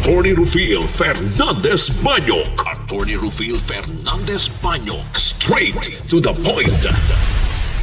Attorney Rufil Fernandez Banyok. Attorney Rufil Fernandez Banyok. Straight to the point.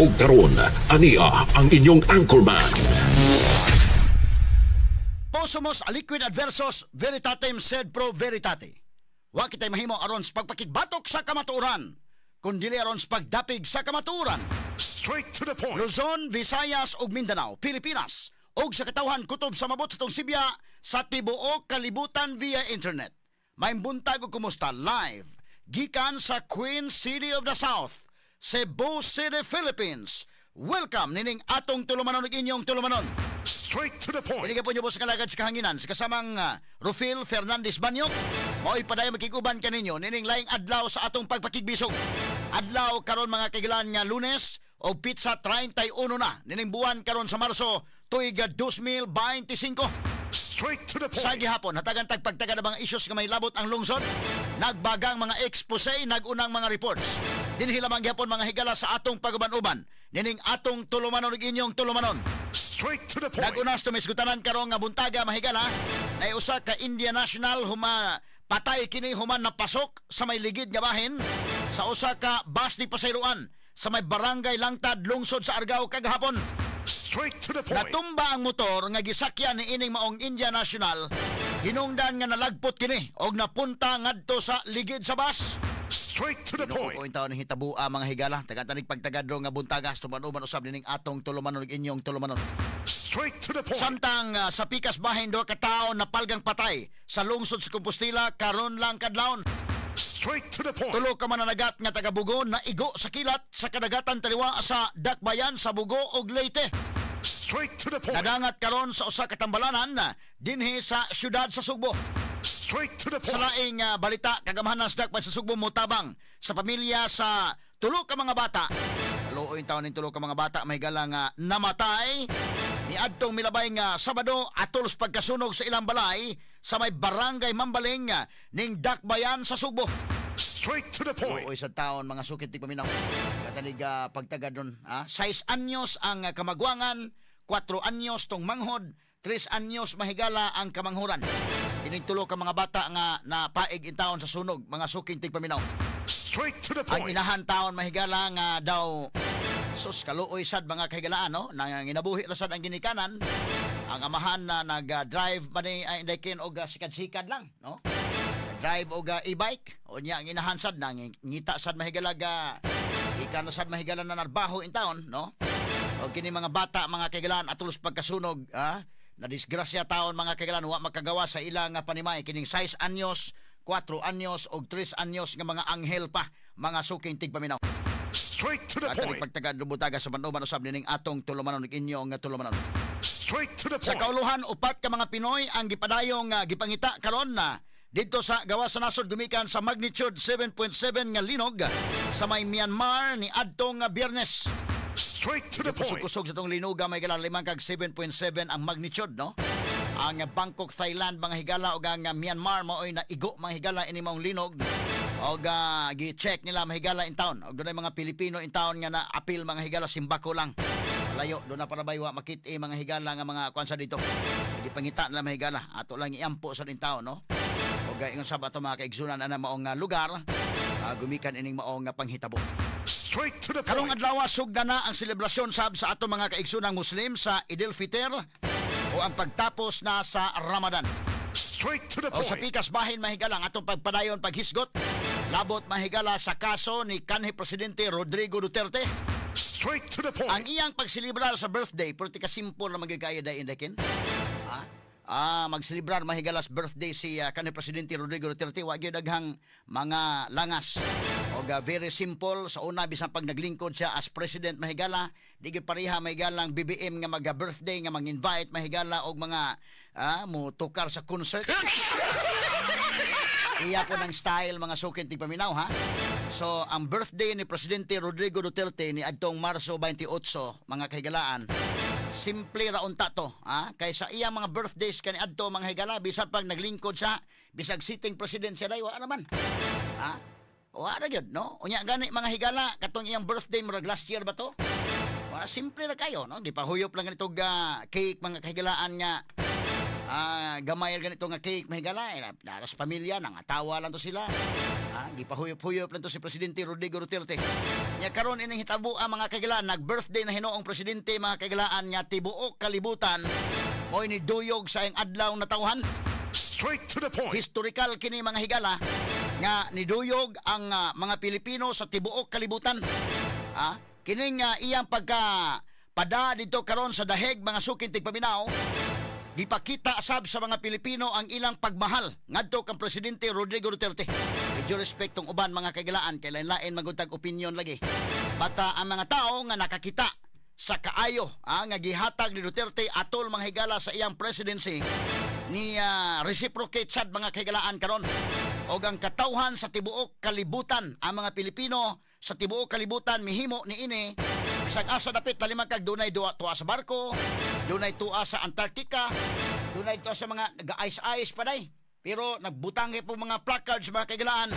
Og karon, ania ang inyong anchorman. Possumus aliquid adversus veritatem sed pro veritate. Wa kitay mahimo aron sa pagpakigbatok sa kamatuoran, kun dili aron sa pagdapig sa kamatuoran. Straight to the point. Luzon, Visayas ug Mindanao, Pilipinas ug sa katawhan kutob sa mabot sa tong sibya sa tibuok kalibutan via internet. Maayong buntag ug kumusta live gikan sa Queen City of the South, Cebu City, Philippines. Welcome nining atong tulumanon ug inyong tulumanon. Straight to the point. Hindi ka po niyo sa kalagad sa kahanginan sa kasamang Rufil Fernandez Banyok. Mao'y padayon makiguban kaninyo nining laing adlaw sa atong pagpakigbisog. Adlaw karon, mga kahigalaan, nga Lunes o petsa 31 na nining buwan karon sa Marso tuig 2025. Straight to the Sa point. gihapon, hatagan tagpagtaga ng mga isyos nga may labot ang lungsod, nagbagang mga expose, nagunang mga reports. Dinhi lamang gihapon, mga higala, sa atong paguban-uban nining atong tulumanon ug inyong tulumanon. Straight to the point. Nagunas tumisgutanan karong nga buntaga, mahigala, na usa ka India national huma patay kini human napasok sa may ligid nga bahin sa usa ka bus ni pasayroan sa may Barangay Langtad, lungsod sa Argao kagahapon. Straight to the point. Natumba ang motor nga gisakyan ni ining maong India national, hinungdan nga nalagpot kini og napunta ngadto sa ligid sa bus. Straight to the point. Ginoo taon ni hitabua, mga higala. Taga-tanig pagtagadro nga buntaga tuman-uban usab nining atong tulumanon ug inyong tulumanon. Straight to the point. Samtang sa pikas bahin, duha ka tawo napalgang patay sa lungsod sa Compostela karon lang kadlawon. Straight to the point. Tulo ka mananagat nga taga Bugo naigo sa kilat sa kadagatan taliwa sa Dakbayan sa Bugo ug Leyte. Straight to the point. Nadangat karon sa usa ka tambalanan dinhi sa syudad sa Sugbo. Straight to the Sa point. laing balita, kagamhanan sa Dakbayan sa Sugbo motabang sa pamilya sa tulo ka mga bata. Kaluoy taon ning tulo ka mga bata, may galang namatay ni adtong milabay nga Sabado atol sa pagkasunog sa ilang balay sa may Barangay Mambaling ning Dakbayan sa Sugbo. Straight to the point. Kaluoy sa taon, mga sukit ti paminaw. Katanig pagtaga doon. Ah, 6 anyos ang kamagwangan, 4 anyos tong manghod, 3 anyos, mahigala, ang kamanghuran. Kining tulo ka mga bata nga napaig in taon sa sunog, mga suking tigpaminaw. Straight to the Ang point. inahan taon, mahigala, nga daw sus, kaluoy sad, mga kahigalaan, no, nang ginabuhi ra sad ang ginikanan. Ang amahan na nag-drive pa ni ay inday og sikad-sikad lang, no, drive og e-bike. Unya ang inahan sad nang ngita sad, mahigala, ga ikan na sad, mahigala, na narbaho in taon, no. Og kini mga bata, mga kahigalaan, atulos pagkasunog, ah, na disgrasya taon, mga kahigalaan, wa makagawa sa ilang nga panimay kining 6 anyos, 4 anyos og 3 anyos nga mga anghel pa, mga suking tigpaminaw. Straight to the At point. pagtagad butaga sa panuban usab nining atong tulumanon ug inyong nga tulumanon. Straight to the Sa point. kauluhan, upat ka mga Pinoy ang gipadayong gipangita karon na didto sa gawas sa nasod gumikan sa magnitude 7.7 nga linog sa may Myanmar ni adtong Biyernes. Straight to the point. Kusog-kusog sa tong linuga, may gala, limang kag 7.7 ang magnitude, no? Ang Bangkok, Thailand, mga higala, ug ang Myanmar maoy naigo, mga higala, ini maong linog. Og gi-check nila, mahigala, in town. Og dunay mga Pilipino in town nga na apil, mga higala, simbako lang. Layo do na para baywa makit mga higala nga mga kuan sa dito. Gipangita nila, mahigala. Ato lang iampo sa din taon, no? Og ingon sab ato mga kaigsunan ana maong lugar gumikan ining maong panghitabo. Straight to the Karong point. adlaw, sugda na ang selebrasyon sab sa ato mga kaigsunang Muslim sa Idil Fitr o ang pagtapos na sa Ramadan. Straight to the O sa point. pikas bahin, mahigala, ang atong pagpadayon paghisgot labot, mahigala, sa kaso ni kanhi Presidente Rodrigo Duterte. Straight to the Ang point. iyang pagselebrar sa birthday, pero ka simple na magigaya dayon dakin. Ah, ah, magselebrar, mahigala, sa birthday si kanhi Presidente Rodrigo Duterte, wa gyud daghang mga langas. Og very simple sa una, bisan pag naglingkod siya as president, mahigala, di gyud pareha, mahigala, ang BBM nga mag-birthday nga mang-invite, mahigala, og mga mo tukar sa concert. Iya po ng style, mga sukin tigpaminaw, ha. So, ang birthday ni Presidente Rodrigo Duterte ni adtong Marso 28, mga kahigalaan. Simple ra unta to, ha? Kaysa iyang mga birthdays kani adto, mga higala, bisan pag naglingkod sa bisag sitting president siya day, wa naman. Ha? Wa ra gyud, no? Unya gani, mga higala, katong iyang birthday murag last year ba to? Wa, simple ra kayo, no? Gipahuyop lang ganito ga cake, mga kahigalaan, nga Gamay ganito nga cake mahigala, eh, sa pamilya nangatawa lang to sila. Gipahuyop-huyop lang to si Presidente Rodrigo Duterte. Nya karon ining hitabo ang mga kahigalaan, nag-birthday na hinuong presidente mga kahigalaan nga tibuok kalibutan mo'y niduyog sa iyang adlaw na tawhan. Straight to the point. Historical kini mga higala nga niduyog ang mga Pilipino sa tibuok kalibutan. Kining iyang pagka pada dito karon sa daheg mga suking tigpaminaw, gipakita sab sa mga Pilipino ang ilang pagmahal ngadto kang Presidente Rodrigo Duterte. Medyo respect tong uban mga kagilaan kay lain-lain maguntag opinion lagi. Bata ang mga tao nga nakakita sa kaayo nga gihatag ni Duterte atol mga higala sa iyang presidency ni reciprocate sad mga kahigalaan karon. Og ang katawhan sa tibuok kalibutan, ang mga Pilipino sa tibuok kalibutan mihimo niini bisag asa dapit lalimang kag dunay tuwa sa barko, dunay tuwa sa Antarctica, dunay tuwa sa mga nag-ice-ice pa day. Pero nagbutang po mga placards mga kahigalaan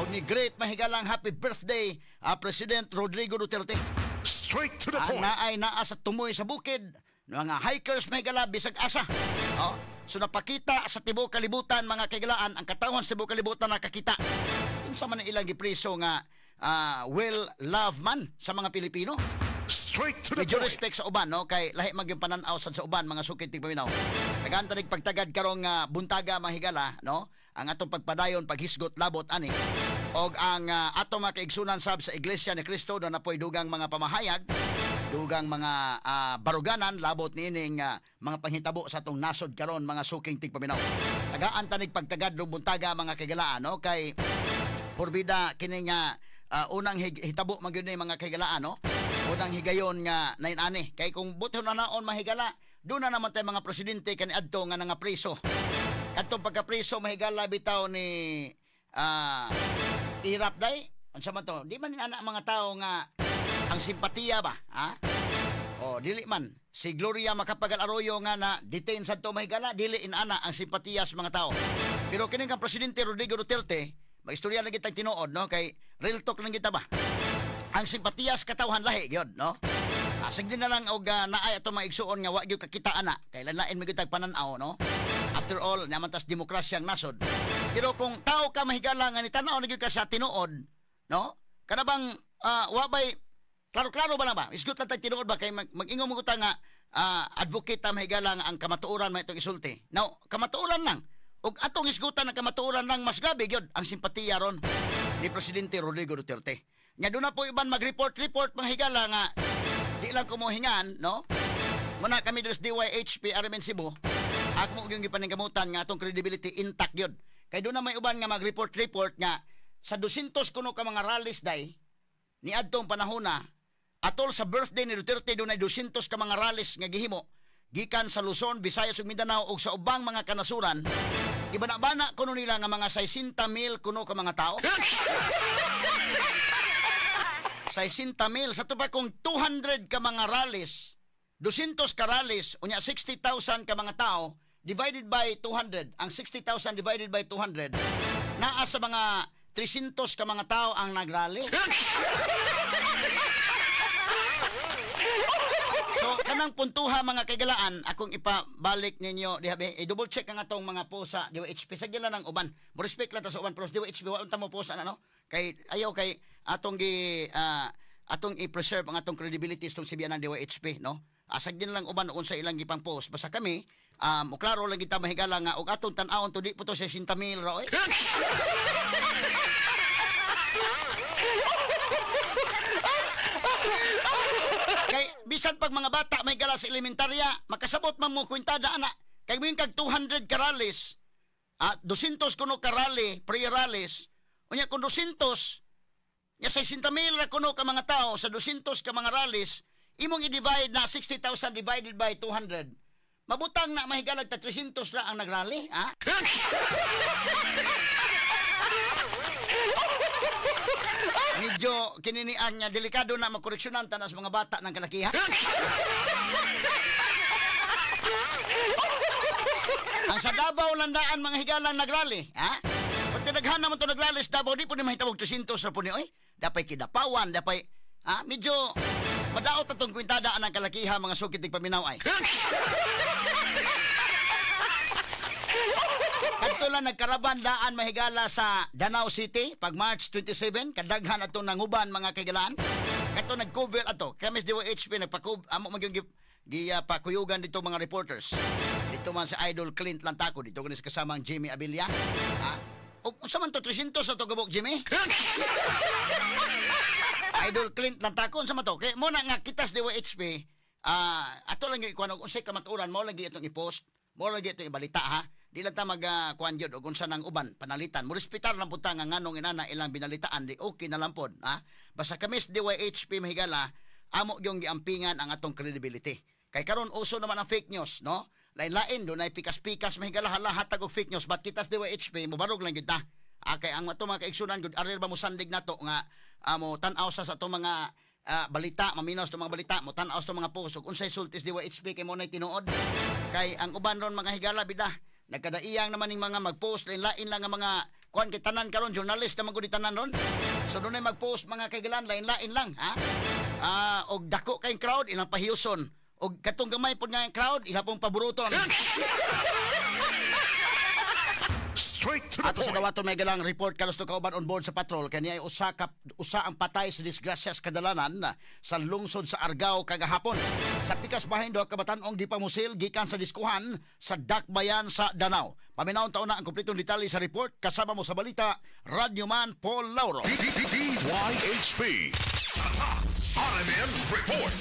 og ni great mahigalang happy birthday President Rodrigo Duterte. Straight to the point. Naay naa sa tumoy sa bukid, mga hikers mahigala bisag asa. Oh, so napakita sa tibuok kalibutan mga kahigalaan, ang katawhan sa tibuok kalibutan nakakita. Kinsa man ang ilang gipriso nga well love man sa mga Pilipino. Straight to the Medyo point. respect sa uban, no? Kay lahi man gyud panan-aw sad sa uban mga sukit tigpaminaw. Tagaan tanig pagtagad karong buntaga mga higala, no? Ang atong pagpadayon paghisgot labot ani. Og ang atong mga kaigsunan sab sa Iglesia ni Cristo do na po'y dugang mga pamahayag, dugang mga baruganan labot niining mga panghitabo sa atong nasod karon mga suking tigpaminaw. Tagaan tanig pagtagad rong buntaga mga kahigalaan, no? Kay porbida kining unang hitabo man gyud ni mga kahigalaan, no? Unang higayon nga nainani. Kay kung buton na naon mahigala, doon na naman tayo mga presidente kaniadto nga nangapriso. Kadtong pagkapriso mahigala bitaw ni Irap day. Unsa man to? Di man ni ana mga tao nga ang simpatiya ba, ha? O dili man si Gloria Macapagal Arroyo nga na detain sadto mahigala, dili inana ang simpatiya sa mga tao. Pero kining kang Presidente Rodrigo Duterte, magistorya lang kitang tinuod, no? Kay real talk lang kita ba? Ang simpatiya sa katawhan lahi gyud, no? Asig din na lang og naay ato mga igsuon nga wa gyud kakita ana, kay lain man gyud tag panan-aw, no? After all, naman tas demokrasya ang nasod. Pero kung tao ka mahigala nga ni tan-aw na gyud ka sa tinuod, no? Kana bang wa bay klaro-klaro ba lang ba? Isgot lang tag tinuod ba kay mag-ingon mo ta nga advocate ta mahigala nga ang kamatuoran man itong isulti. Now, kamatuoran lang. Ug atong isgutan ang kamatuoran lang mas grabe gyud ang simpatiya ron ni Presidente Rodrigo Duterte. Nya doon na po iban mag-report-report mga higala nga di lang kumuhingan, no? Muna kami dito sa DYHP RMN Cebu, ako mo yung gipaningkamutan nga atong credibility intact yun. Kay doon na may uban nga mag-report-report nga sa 200 kuno ka mga rallies day ni adtong panahona atol sa birthday ni Duterte doon ay 200 ka mga rallies nga gihimo gikan sa Luzon, Visayas ug Mindanao ug sa ubang mga kanasuran. Ibana-bana kuno nila nga mga 60,000 kuno ka mga tao. 60,000 sa tupa kung 200 ka mga rallies, 200 ka rallies, unya 60,000 ka mga tao divided by 200. Ang 60,000 divided by 200 naa sa mga 300 ka mga tao ang nagrally. So kanang puntuha mga kaigalaan akong ipabalik ninyo diha be, i-double check ang atong mga posa DYHP sa gila ng uban. Mo respect lang ta sa uban pero DYHP wa unta mo posa na, no? Kay ayaw kay atong gi atong i-preserve ang atong credibility sa sibiyan ng DYHP, no? Asag din lang uban unsa ilang gipang post basta kami o klaro lang kita mahigala nga og atong tan-awon to di po to 60,000 ra oy. Kay bisan pag mga bata may gala sa elementarya, makasabot man mo kwintada ana. Kay moing kag 200 karalis, 200 kuno karali, pre-rallies. Unya kung 200, nya 60,000 ra kuno ka mga tao sa 200 ka mga rallies, imong i-divide na 60,000 divided by 200. Mabutang na mahigalag ta 300 ra ang nagrally, ha? Medyo kininian niya, delikado na makoreksyonan tanas mga bata ng kalakihan. Ang sa Davao landaan mga higalang nagrally, ha? Pag tinaghan naman ito nagrally sa Davao, di po ni mahitawag 300 sa po ni, oy. Dapay kidapawan, dapay, ha? Medyo madaot atong kwintadaan ng kalakihan mga sukit paminaw ay. Kadto lang nagkaraban daan, mahigala, sa Danao City pag March 27, kadaghan atong nanguban, mga kahigalaan. Kadto nag-cover ato. Kami sa DYHP nagpa-cover amo man gyud gi pakuyugan dito mga reporters. Dito man si Idol Clint Lantaco dito kani sa kasamang Jimmy Abilla. Ha? O unsa man to, 300 sa to gabok, Jimmy? Idol Clint Lantaco, unsa man to? Kay mo na nga kita sa DYHP, ato lang yung ikuan og unsay kamatuoran, mo lang gyud itong i-post, mo lang gyud itong ibalita, ha. Di lang ta mag kuan gyud og unsa nang uban panalitan. Mo respetar lang pud ta nga nganong inana ilang binalitaan, di okay na lang pod, ha. Basta kami sa DYHP, mahigala, amo yung giampingan ang atong credibility. Kay karon uso naman ang fake news, no? Lain-lain do nay pikas-pikas, mahigala, hala, hatag og fake news, but kita sa DYHP mobarog lang gyud ta. Kay ang ato mga kaigsunan gud arir ba mo sandig nato nga mo tan-aw sa atong mga balita, maminaw sa mga balita, mo tan-aw sa mga post ug unsay sulti sa DYHP kay mo nay tinuod. Kay ang uban ron, mga higala, bida nagkadaiyang naman ning mga mag-post lain-lain lang nga mga kuan, kay tanan karon journalist naman gud tanan ron. So dunay mag-post, mga kahigalaan, lain-lain lang, ha. Og dako kay crowd ilang pahiyuson og katong gamay pod nga crowd ila pong paburuton. Straight to the Ato sa point. Dawaton may galang report kalos to kauban on board sa patrol kani ay usa ang patay sa disgrasya sa kadalanan sa lungsod sa Argao kagahapon. Sa pikas bahin, duha ka batan-ong gipamusil gikan sa diskuhan sa Dakbayan sa Danao. Paminawon taon na ang kompletong detalye sa report kasama mo sa balita, Radyoman Paul Lauro. DYHP. RMN Report.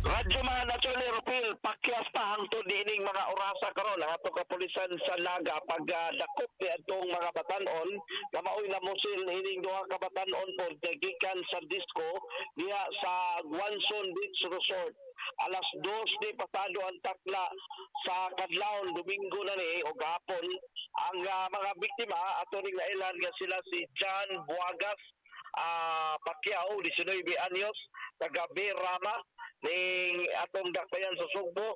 Radyo mga Naturally Rupil, pakyas pa hangtod niining mga orasa karon ang atong kapulisan sa Naga pag dakop ni atong mga batanon nga maoy namusil niining duha ka batanon pod kay gikan sa disco diha sa Guanzon Beach Resort. Alas 2 ni pasado ang takla sa kadlawon Domingo na ni o gahapon. Ang mga biktima ato ning nailan nga sila si John Buagas Pacquiao, 19 anyos, taga Rama ning atong dakbayan sa Sugbo,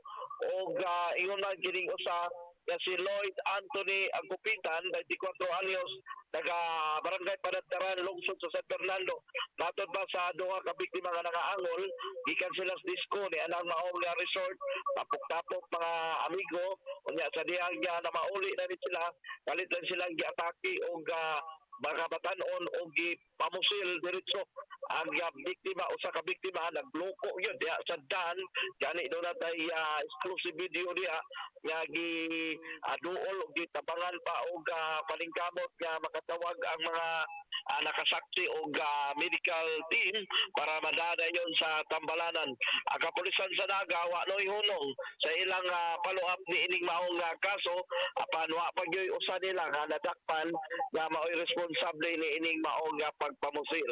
og ingon man kining usa nga si Lloyd Anthony Agupitan, 24 anyos, taga Barangay Panadtaran, lungsod sa San Fernando. Matod ba sa duha ka biktima nga nangaangol, gikan sila sa disco ni anang maong nga resort, tapok-tapok mga amigo, unya sa dihang nga na mauli na ni sila, kalit lang silang giatake og mga batanon og gipamusil diretso ang biktima. Usa ka biktima nagloko yun diha sa dan gani do na tay exclusive video diha nga gi duol og gitabangan pa og paningkamot nga makatawag ang mga nakasaksi og medical team para madada yon sa tambalanan. Ang kapulisan sa Naga wa noy hunong sa ilang follow-up ni ining maong kaso, apan wa pa gyoy usa nila nga nadakpan nga maoy responsable ni ining maong pagpamusil.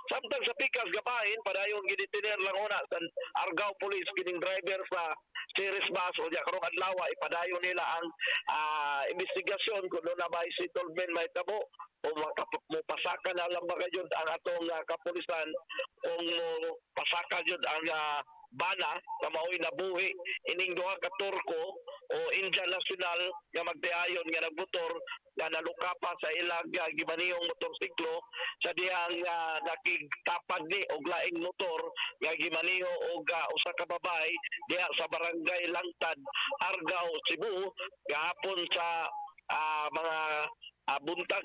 Samtang sa pikas gabahin, padayon gidetiner lang una sa Argao Police kining driver sa series bus o diya karong adlaw ipadayon nila ang investigasyon kung doon na ba settlement may tabo o mopasaka na lang ba kayo ang atong kapulisan kung pasaka jud ang bana nga maoy nabuhi ining duha ka Turko o Indian national nga magtiayon nga nagmotor nga nalukapa sa ilang gimanihong motorsiklo sa dihang nakigtapad ni og laing motor nga gimaniho og usa ka babae diha sa Barangay Langtad, Argao, Cebu gahapon sa mga buntag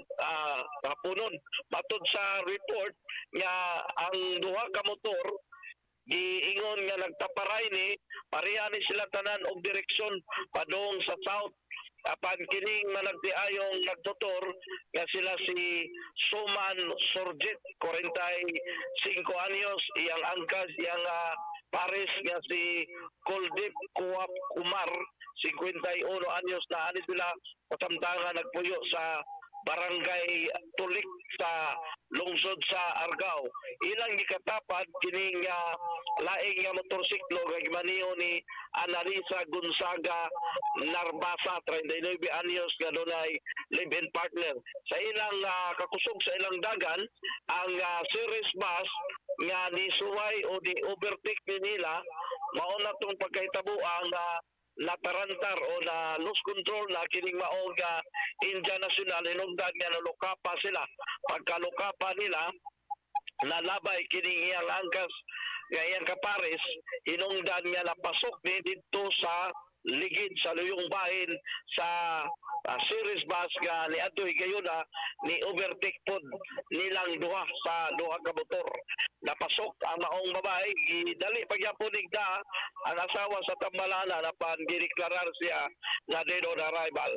haponon. Matod sa report nga ang duha ka motor giingon nga nagtaparay ni pareha ni sila tanan og direksyon padung sa south, apan kining managtiayong nagmotor nga sila si Suman Sorjit, 45 anyos, iyang angkas, iyang pares nga si Kuldip Kuwap Kumar, 51 anyos, na ani sila kasamtangan nagpuyo sa Barangay Tulik sa lungsod sa Argao. Ilang gikatapad kining laing nga motorsiklo nga gimaniho ni Analisa Gonzaga Narbasa, 39 anyos, nga dunay live-in partner. Sa ilang kakusog sa ilang dagan, ang series bus nga nisuway o di overtake ni nila, mao na tong pagkahitabo ang natarantar o na lose control na kining maong India National, hinungdan nga nalukapa sila. Pagkalukapa nila, nalabay kining iyang angkas nga iyang kapares, hinungdan nga napasok ni didto sa Ligid sa luyong bahin sa series bus nga niadto higayuna, ni overtake pod nilang duha sa duha ka motor. Napasok ang maong babae, gidali pagyapon nigda ang asawa sa Tambalana napan gideklarar siya nga dead on arrival.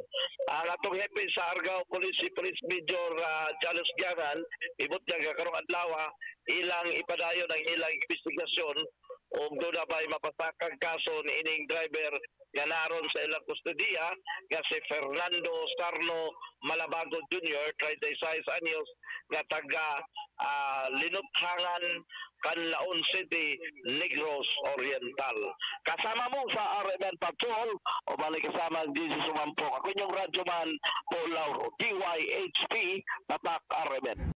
Ang atong hepe sa Argao Police, si Police Major Jalos Giangan, ibot niya nga karong adlaw ilang ipadayon ang ilang investigasyon ug duna bay mapasakag kaso ni ining driver nga naron sa ilang kustodiya nga si Fernando Sarno Malabago Jr., 36 anyos, nga taga Linuthangan, Canlaon City, Negros Oriental. Kasama mo sa RMN Patrol o balik kasama ang Jesus Sumampok. Ako inyong radyoman, Paul Lauro, DYHP, Tatak RMN.